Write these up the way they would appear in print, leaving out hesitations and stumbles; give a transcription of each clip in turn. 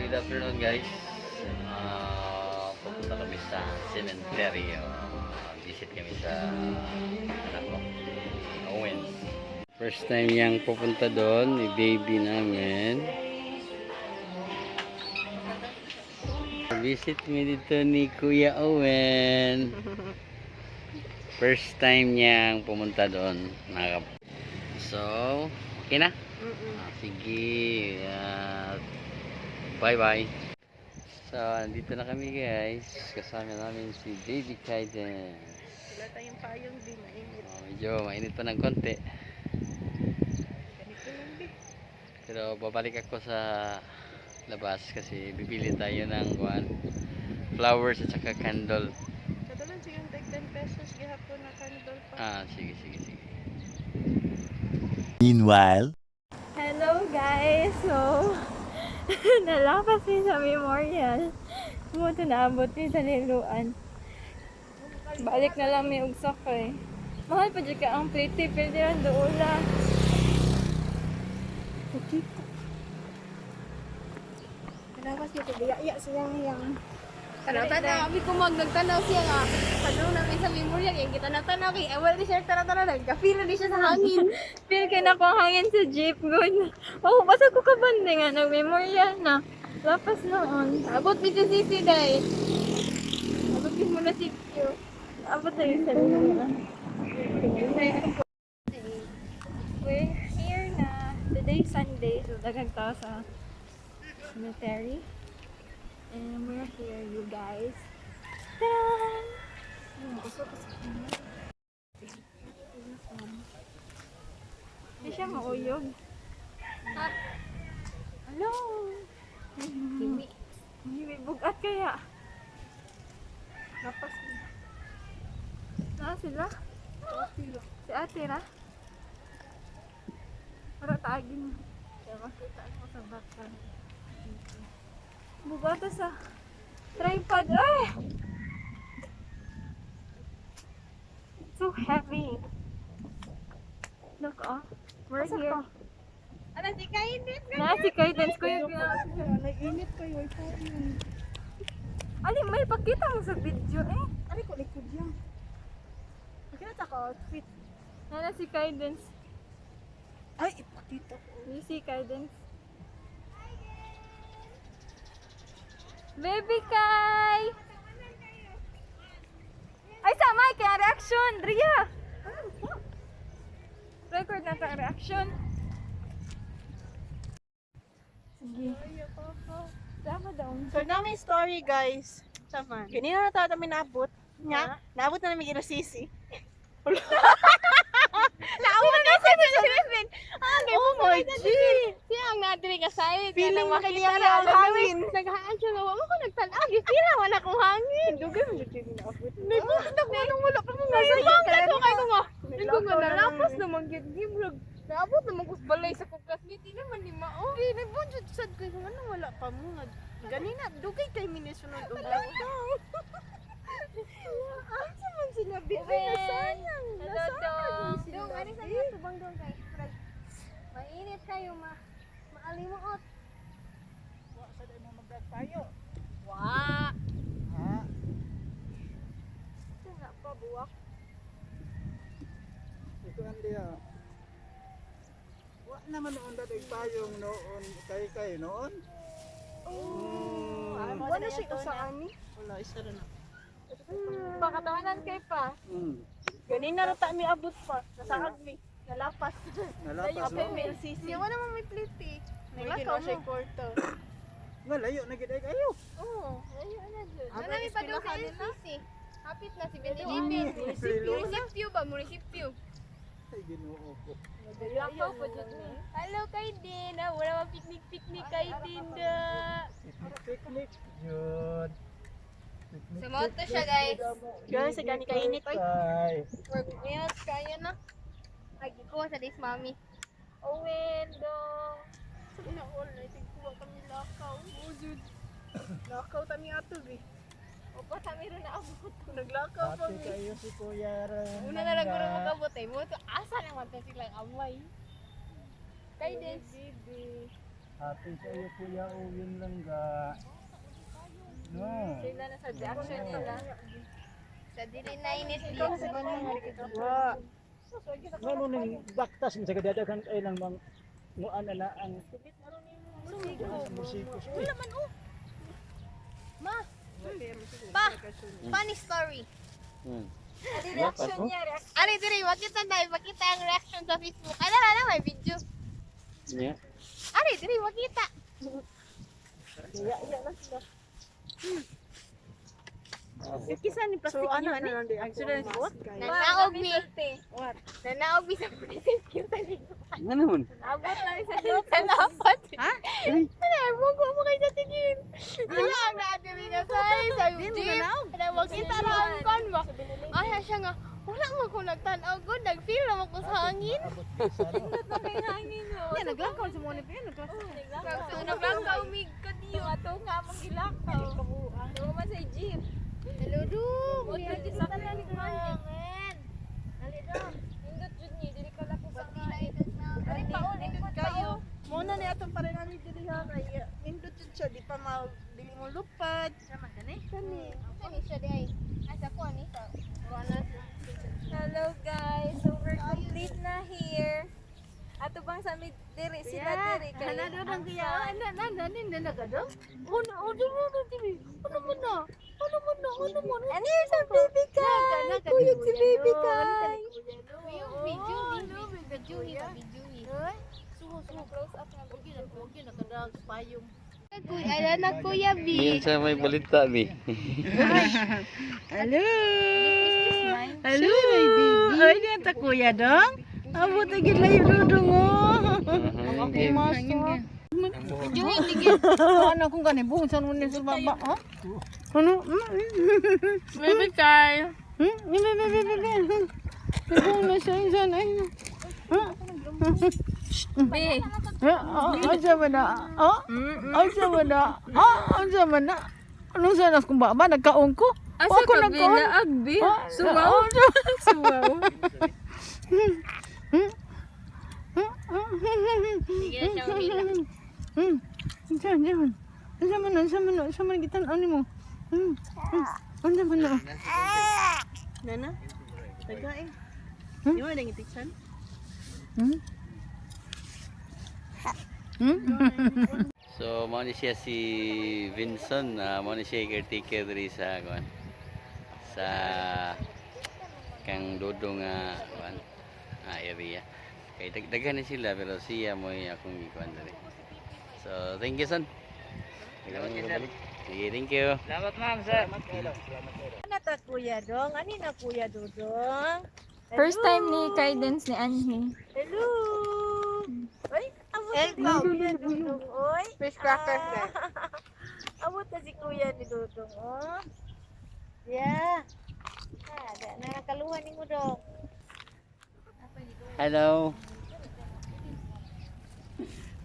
Good afternoon, guys. Pupunta kami sa cemetery. Visit kami sa anak ko, Owen. First time niyang pupunta doon, ni baby namin. Visit mi dito ni Kuya Owen. First time niyang pumunta doon. So, okay na? Ah, sige. Bye-bye. So, andito na kami, guys. Kasama namin si Baby Kaiden. Wala tayong payong di, mainit. Oh, medyo mainit pa ng konti. Ganito lang di. Pero babalik ako sa labas kasi bibili tayo ng one, flowers at saka candle. Kadalan sige tag 10 pesos gihapon na candle pa. Ah, sige, sige, sige. Meanwhile, Hello, guys! So, nalapas mi sa memorial. Muto naabot mi sa liluan. Balik na lang may ugsak ko eh. Mahal pa dyan ka ang plate, pwede lang doula. Kalawas dito biya siya yang Tanaw-tanaw, abi ko mag nagtanaw siya nga. Padung namin sa memorial, yung kita natanaw kay wala di siya tanaw-tanaw, nagka-feel na di siya sa hangin. Feel ka na kung hangin sa jeep, good. Oh, basta ko kabande nga, nag-memorial na. Lapas noon. Abot mi sa sisi dai. Abot mi muna sityo. Abot tayo sa liluan. We're here na. Today Sunday, so daghang tao sa cemetery. And we're here, you guys. Ta-da! Hindi siya mauyog. Hello! Kiwi. May bugat kaya. Lapas di. Na sila? Si ate ra? Para taagin mo. Kaya makita ako sa background. Bugata sa tripod. Ay! So heavy. Look, oh. We're here. Ano si Kainit? Na si Kaidence ko yung Nag-init kayo ay payong. Ali, may pakita mo sa video eh. Ari ko likod yan. Pakita ta ka outfit. Na si Kaidence. Ay, ipakita ko. You see Kaidence? Baby Kai! Ay, sa mic! Ang reaction! Ria! Record na ang reaction. Sige. Tama daw. So na may story, guys. Sama. Ganina na tayo kami naabot. Nya, naabot na namin Sisi. Naabot na sa Philippines. Ah, kay Oh my G! Siya ang nadiri ka side. Feeling mo kaya ang hangin. Naghaan siya nga, wa mo ko nagtan-aw. Gifira man akong hangin. Dugay mo jud kay naabot. Naibot ako nung wala pa mo Ay, nasa ko kay ko nga. Ko nga nalapas naman gyud gibrog. Naabot naman ko sa balay sa kong classmate. Di naman ni mao. Di, nagbunjud sad ko kung ano wala pa mo. Ganina, dugay kay minisunod og lakaw. Asa man sila bi? Ay, nasayang. Hello, Nasayang Dong. sila. Dong, ano sa iyo tubang dong kay. Murag, mainit kayo ma. Maalimuot. Wa sa day mo magtayo. Wa. Ha? Ito na pa, buwak. Ito ang diya. Wa naman noon dati payong noon kay kay noon. Oh, wala siya usa ani. Wala isa ra na. Pakatawanan kay pa. Ganina ra ta mi abot pa. Nasaag mi. Nalapas. Nalapas Apay no. may LCC. Wala man may plate eh. Nalakaw mo. Siya kwarto. Nga layo na gid ay kayo. Oo, ayun na dyan. Ano mi pa dong sa LCC? Hapit na si Benilipin. Munisipyo ba? Munisipyo. Ay, Ginoo ko. Lakaw pa dyan ni. Hello kay Din. Ah, wala man picnic-picnic kay Din da. Picnic jud. Picnic, Sumoto siya, guys. Guys, sa gani kainit oy. Ay. Work out kaya na. Ay, gikuha sa dis mami. Owen, dong. Sa una all night kuha kami lakaw. Oh, jud. Lakaw ta mi ato bi. Opo, sa meron na abot. Naglakaw pa Happy mi. kayo si Kuya Ren. Una na lang guro makabot eh. Mo to asa naman to silang amay. Kay Din. Baby. Happy sa iyo, Kuya Owen lang ga. No. Sila na sa reaction nila. Sa dili na init dito. Wa. Ngano ning baktas sa kadadagan ay lang mang muan na na ang musiko. Wala man oh. Ma. Pa. Funny story. Reaction niya, reaction. Ari diri, makita na, makita ang reaction sa Facebook. Ano na na may video. Yeah. Ari diri makita. Kisa ni plastic so, ano, ani? Sila ni suot? Nanaog mi. Nanaog mi sa president sa ligo. Ano naman? Abot lang sa Sa dapat. Ha? Ano, mo mo kay sa tingin. Wala ang naadiri na sa jeep. Ano, makita ra ang kon ba. Ay, siya nga. Wala man ko nagtan-aw gud, nag-feel naman ko sa hangin. kay hangin mo. Yeah, naglakaw sa mga ni naglakaw. So, naglakaw mig kadiyo. Ato nga mong gilakaw. Duwa man sa jeep. Hello, dong. Motor di sa man. Nindot jud ni dili ka lako sa kain. Ari paon Nindot kayo. Muna ni atong parehan ni diri ha kay nindot jud siya di pa ma dili mo lupad. Kani. Ano siya di ay? Asa ko ani sa Corona. Hello guys. So we're complete na here. Ato bang sa mid diri sila diri kay. Ana do nang kuya. Ana na na ni na nagadong. Ono ono ono diri. Ano man na? Ano man na? Ano man? Ano yung sa baby Kai? Kuyog si baby Kai. Yung video, video, video, video. Suho suho close up nga okay na okay na kanang payong. Kuya, ala na Kuya B. Ngayon sa may balita, bi. Hello. Hello, my baby. Ay, di ta kuya dong. Abo ta gid layo dudong oh. Video, tigil. Ano kung gani buhon sa nunin sa baba, oh? Ano? Baby Kai. Hmm? Bebe, bebe, bebe. Buhon na siya insan ay. B. Unsa man na? Oh? Unsa man na? Oh, unsa man na? Anong sana kung baba nagkaon ko? Asa Wa ko ka B nagkaon. naag B? Ah, Suwaw. Suwaw. Sige siya umila. Unsa man? Unsa man? Unsa man? Unsa man gitan-aw nimo? Hmm. Unsa man na? Nana? Taga eh. Di mo nang itiksan? Hmm? Hmm? So, mao ni siya si Vinson, na mao ni siya caretaker diri sa kuan. Sa kang Dodo nga kuan area. Kay daghan ni sila pero siya mo akong gikuan diri. So, thank you, son. Salamat. Sige, thank you. Salamat, ma'am, sir. Salamat. Ano ta kuya dong? Ani na kuya dudong? First time ni Guidance ni Anhi. Hello. Ay, abot na si Kuya Dudong, oy. Fish crackers guys. Abot na si Kuya ni Dudong, oh. Yeah. Ah, da na nakaluhan ni mo dong. Hello.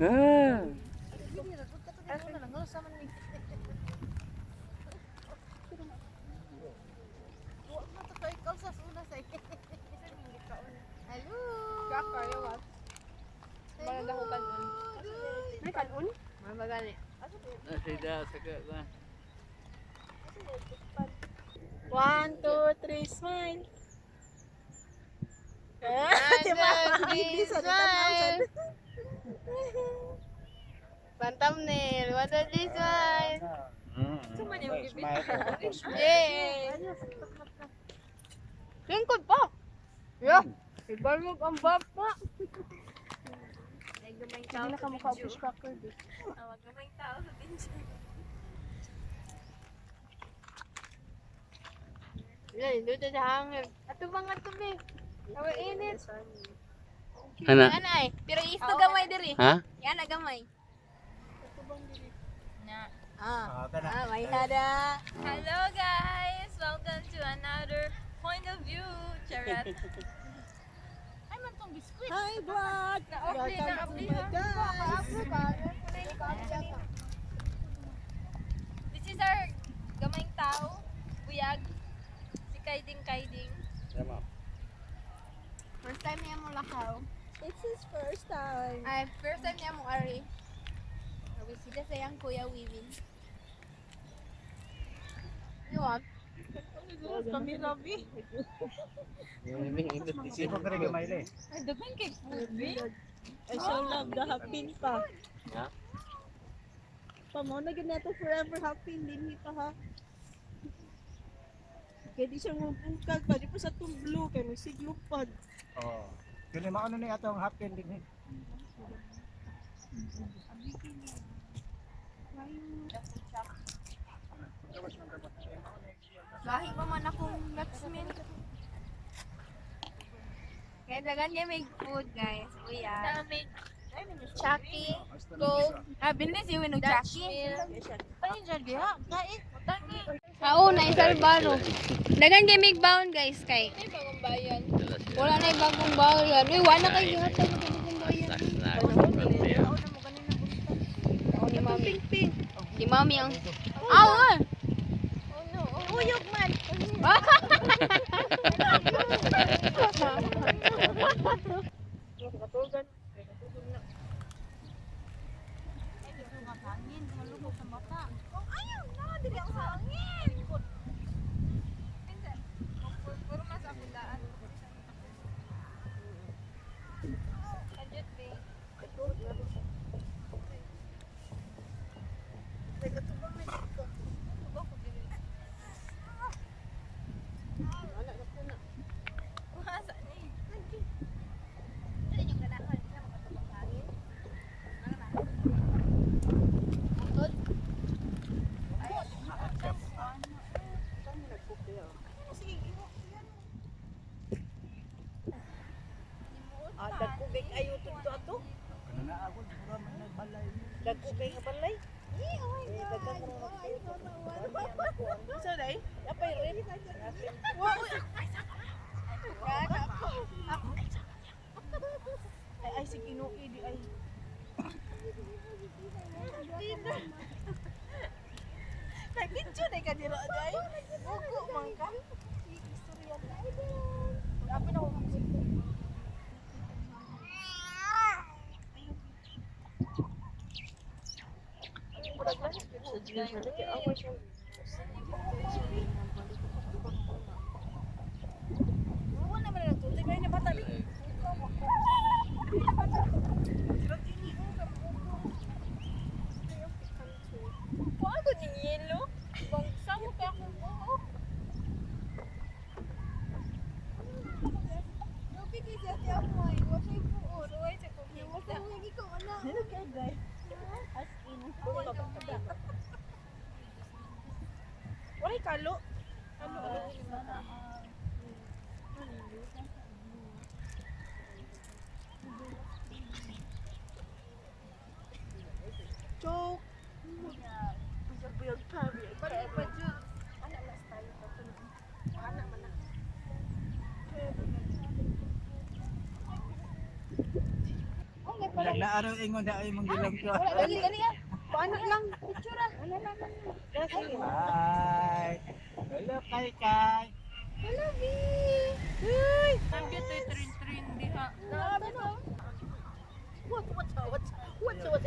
Ah. Hello. Cracker, yawa. Maganda ko kanon. May kanon? Magani. Nasa sa kuan. One, two, three, smile. One, two, three, smile. Pan thumbnail. One, two, three, smile. Yay! Lingkod pa. Yeah. Ibalmog ang baba. Hindi na kamukha fish cracker. Wag gamay tao sa video. Yan, dito sa hangin. Ato mga tubig. Awa init. Ana. Ana ay, pero isto gamay diri. Ha? Yan na gamay. Na. Ah, Ah, kana. ah, may hada. Hello guys! Welcome to another point of view. Charot. Hi, vlog. Na-update na Welcome to update. my guys. This is our gamayng tao. Buyag. Si Kaiding Kaiding. Tama. First time niya mo lakaw. It's his first time. Ay, first time niya mo ari. Sila sayang Kuya Wiwin. Ano? Kami rabi. Sino ka rin gamay eh? Ay, daghan kay food, be. I so love the happy pa. Ha? Pamo na gud nato forever happy din pa ha. Kaya di siya mabungkag pa, di pa sa tumblo, kay may siglupad. Oo. Kini maano ni atong happen din eh. Lahi pa man akong Dutchman. Kaya dagan niya may food, guys. Kuya. Chucky. Coke. Ah, bilis yung og Chucky. Oo, na isalbaro. Dagan kay mig baon, guys, kay. Wala na bagong baon. Uy, wala kay gihatag og bagong bayan. Snacks na. Konti, ah. Ako ni Mami. Ni Mami ang Ah, oy! Uyog man! Katugan. Ayaw na, dili ang hangin. Puro mas ako daan. Adjut, be. Wasa ni. Ah, dagko kay ayo to ato. Ano na ako siguro may nagbalay. Dagko kay nga balay. Eh, oh my God. So, day, apay rin. Wow, uy, ay, ay, ay, si Ginoo di ay. Nagpicture day ka dira day. Bugo man ka. Istorya ka. Apin ako. Kuha ko ning yelo. Bangsa mo pa akong buhok. Lupi kay siya ti amoy. Wa siya buo. Ruway sa kumita. Hello kay guys. As in. Walay kalo. Kalo. Choke. Buyag-buyag pa. Balik pa jud. Ana na style pa to. Ana man na. Naglaaraw ingon na ay mong gilang ko. Wala dali dali ah. Paano lang picture ah. Ano lang. Bye. Hello kay kay. Hello, B. Uy! Ang cute ay trin-trin diha. What what what what what?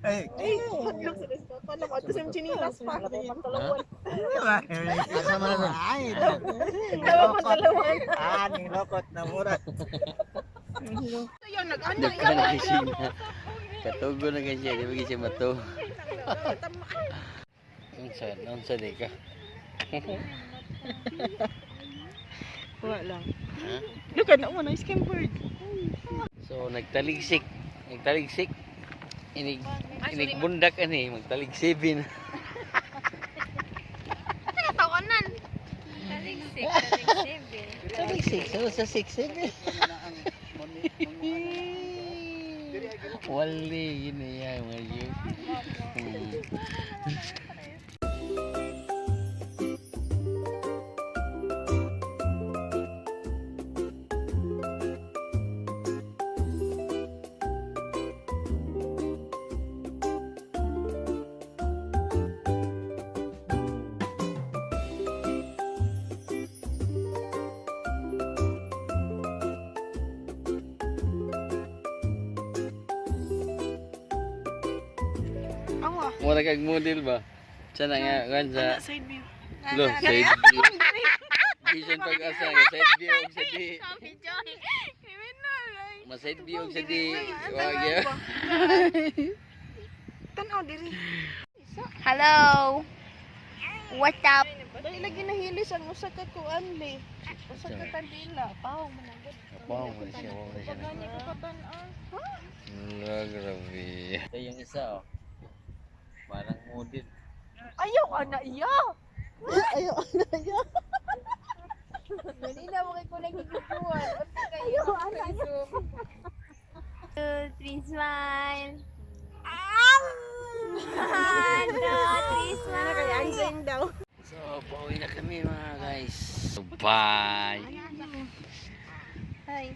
Eh. Ay, hadlok sa gusto. Paano ko ato sa chinilas pa. Asa man na? Ay. Dalawa pantalawan. Ah, ning lokot na mura. Ayaw, nag-ano. Daghan na siya. Katugo na kay siya, di ba siya mato. Unsa, unsa di ka? Wala lang. Ha? Look at that one, ice cream bird. So nagtaligsik, nagtaligsik. Inig inig bundak ani magtaligsibin. Tawanan. Taligsik, taligsik. Taligsik, so sa 6 7. Wali yun na yan mga yun. Mura kag model ba? Sana nga kan sa Side view. Lo, side view. Bisan pag-asa nga side view og sa di. Joy. Criminal. Ay. Ma side view og sa di. Wag ya. Tanaw diri. Hello. What's up? Dali lagi nahilis ang usa ka kuan le. Usa ka kandila. Paw man ang gud. Wow, wala siya, wala siya. Gani ko katan-aw. Lo, grabe. Ito yung isa oh. Parang model. Ayaw ana iya. Ayaw ana iya. Dali na mo kay ko nagigiguan. Ayaw, ana. Two, three, smile. One, two, three, smile. Kay anjing daw. So, pauwi na kami, mga guys. So, bye! Hi.